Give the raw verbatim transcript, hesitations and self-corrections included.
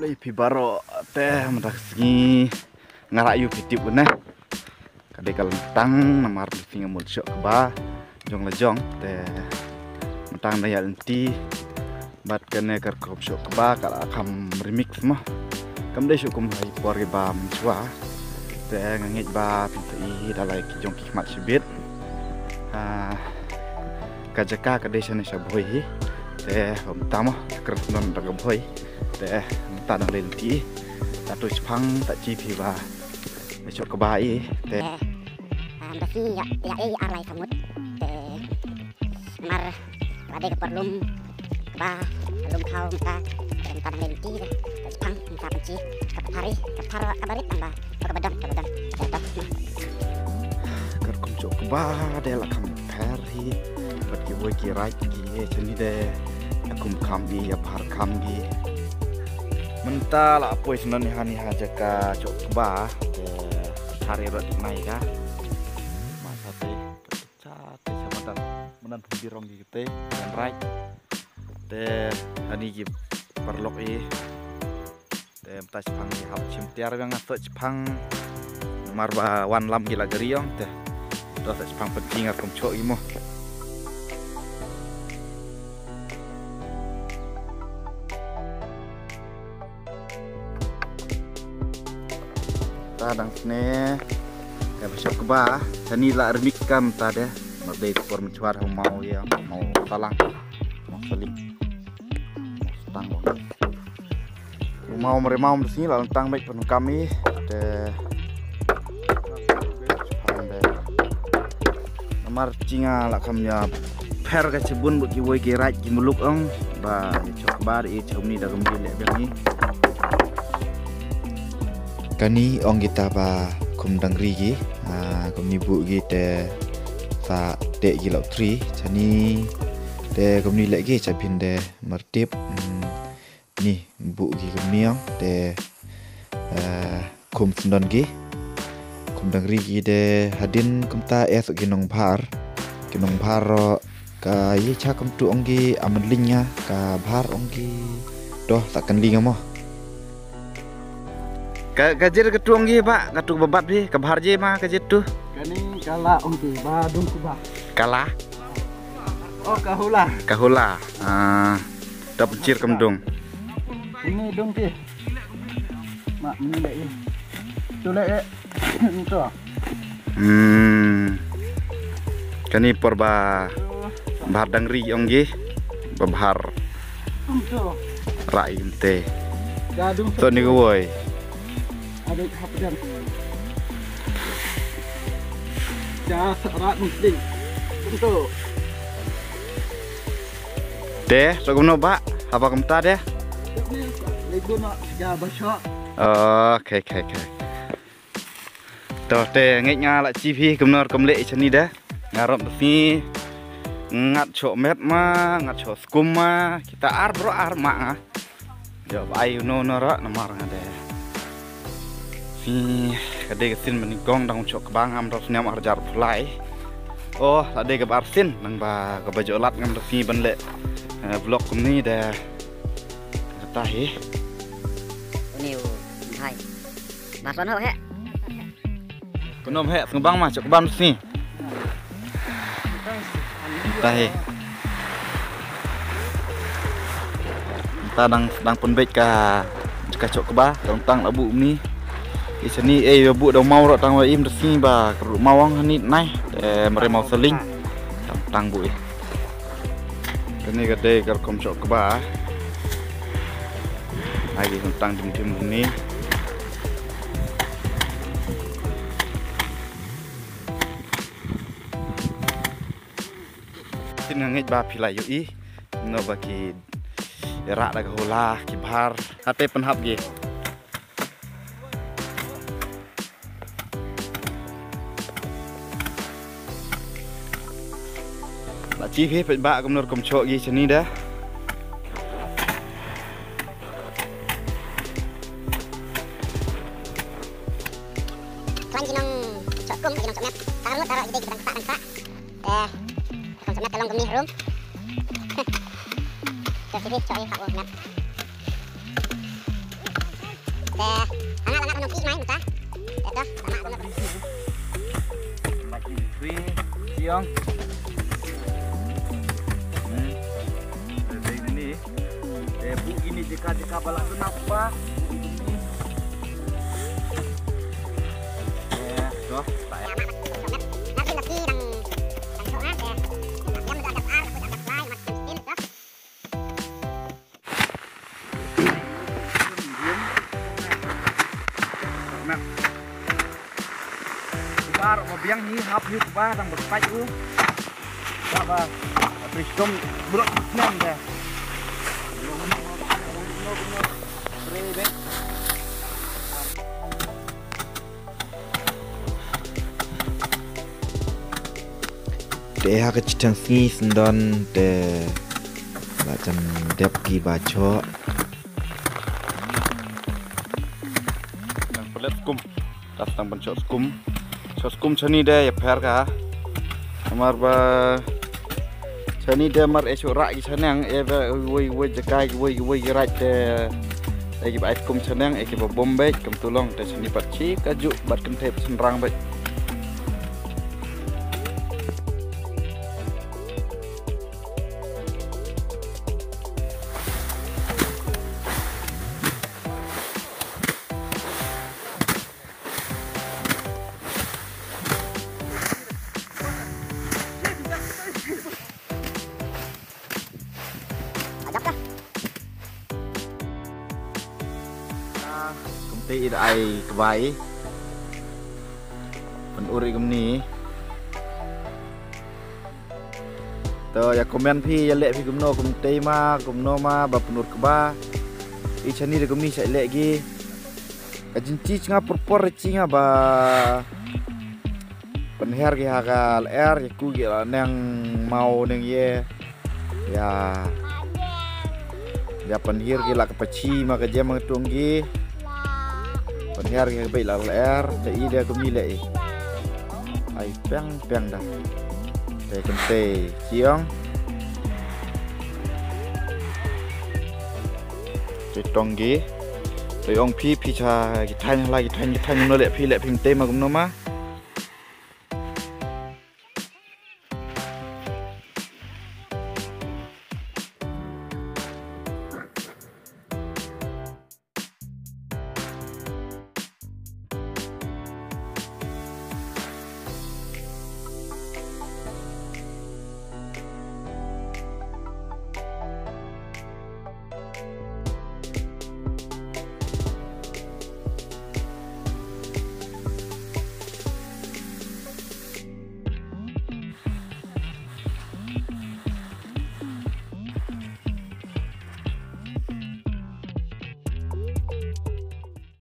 Phi baroh te mynta ka sngi nga la ïoh phi tip ne. Ka dei ka lyntang namar phi nga mut shoh kba jong la jong te mynta nga ïa lynti bad kane ka rukom shoh kba ka la kham remix mo. Kam dei shoh kum ha i por kiba mynshuwa. Te nga ngeit ba phin sa i da lai ki jong ki khmat shibit. Ah, ka jaka ka dei shane sha Bhoi hi. Te mynta mo ka kren non da ka Bhoi. Te mynta dang lynti. Ta tu chpang ta chi phi ba. Shoh kba i te. Ah, da sngi ïa ïa ei ar lai samut. Te namar ka dei ka por lum ba lum khaw mynta. Te mynta dang lynti te. Te chpang mynta pynchi ka pthari ka pthar ka barit tang ba. Ka badon ka badon. Te to. Ka rukom shoh kba de la kham pher hi. Bad ki wei ki raid ki he chani de. Ïa kum kham i ïa bhar kham i. Mynta la poi snon ni ha ni ha jaka shoh kba. Te thari rot nai ka. Ma sa te, sa te sa madan. Madan phi rong ki te, kan raid. Te ani ki parlok i. Te mynta chpang ki hap chim tiar biang nga to chpang. Mar ba wan lam ki la gari ong te. To sa chpang pynting ar kum chok i mo. Ta dang sne. Ka ba shoh kba, tani la remix kam ta de. Mar dei por mynchwar ha mau ïa, mau salang. Mau salik. Mau stang bang. Mau mari mau mesti la tang baik pun kami. Te namar chinga la kam ïa pher ka chibun bad ki wei ki raid ki muluk ong ba chok bar i chom ni da kam di le biang ni. Kani ong kita ba kum dang ri gi, ah, kum ni bu gi te sa te gi lau tri, chani te kum ni le gi cha phin de martip, mm, ni bu gi kum ni ong te, ah, kum sendon gi, kum dang ri gi de hadin kum ta es gi nong bhar, gi nong bhar ro Ka ye cha kam tu ong ki aman ling nga ka bhar ong ki doh tak kan ling mo. Ka ka jir ka tu ong ki ba ka tu babat bi ka bhar je ma ka jir tu. Kani kala ong ki ba dung ku ba. Kala. Oh kahula. Kahula. Ah, dap jir kam dung. Ini dung ki. Mak ini lagi. Tu lagi. Nto. Hmm. Kani por ba bhar dang ri ong gi ba bhar. Nto. Rai inte. Gadung. To ni ko woi. Ada hapdan. Ja sa rat mesti. Nto. Te, so kumno ba, haba kumta de. Ni guna ja ba sha. Okay, okay, okay. To te ngeit nga la chi phi kumno kum leh chani da. Nga rop sngi ngat cho met ma, ngat cho skum ma, kita ar bro ar ma nga. Jo ba ai no no ra namar nga de. Sngi ka dei ka sin mani gong dang cho kba ngam rop snem ar jar pulai. Oh, la dei ka bar sin nang ba ka ba jo lat ngam rop sngi ban leh, eh, vlog kumni de. Kata hi. Ni u hai. Ba son ho he. Kunom he sngewbang ma chok ban sni. Tahi. Ta dang dang pun bej ka ka chok ba tang tang abu mi. Isani ei abu dong mau ro tang wa im sni ba ru mawang ni nai. Eh, mare mau seling. Tang tang bu eh. Kane ka dei ka rukom chok kba. Ai ki tang dim dim ni. Tin nga ngeit ba phi la ïohi. No ba ki rak da ka hula ki bhar. Hate pynhap gi. La chi phi peit ba kumno rukom chok gi chani da. Klan ki nong chok kum, ki nong chok met. Tarut, tarut, ki dei ki dang sa, dang sa. Eh, rukom chok met ka long kumni harum. Chok chi phi, chok i hap u met. Te, hana la ngat nong ki mai mynta. Te to, la ngat nong. Mai ki three, Jiong. Hmm. Te, te ini. Te, bu ini jaka jaka ba la kena pa. Bu ini. Te, to, ta. Ngat ki dang dang to ah te. Yang dah daftar, aku dah daftar, mat kin to. Bar ba biang hi hap hi ba dang ba spike u. Ba ba. Pristom bro nem da. Te ha ka chitan sngi syndon te la jan dep ki ba cho. Nang pelet skum. Tas tang ban cho skum. Cho skum chani de ya pher ka. Amar ba chani de mar e cho ra ki chanang e ba woi woi jakai woi woi rai te. E ki ba ai skum chanang e ki ba bom bek kam tulong te chani pat chi ka ju bat kan te san rang bek. Kumte i da ai kbai. Pynur i kumni. To ya comment phi ya leh phi kumno kumte ma kumno ma ba pynur kba. I chani da kumni sa leh gi. Ka jin chi nga por por chi nga ba. Pynher ki ha ka lyer ya ku ki la neng mau neng ye. Ya. Ya pynher ki la ka pachi ma ka jem ma ka tung ki. Pynher ki ha ka beit la lyer te i de ka mi le i. Ai peng peng da. Te kan te chiong. Te tong ki. Te ong phi phi cha ki thang la ki thang ki thang no le phi le phi te ma kum no ma.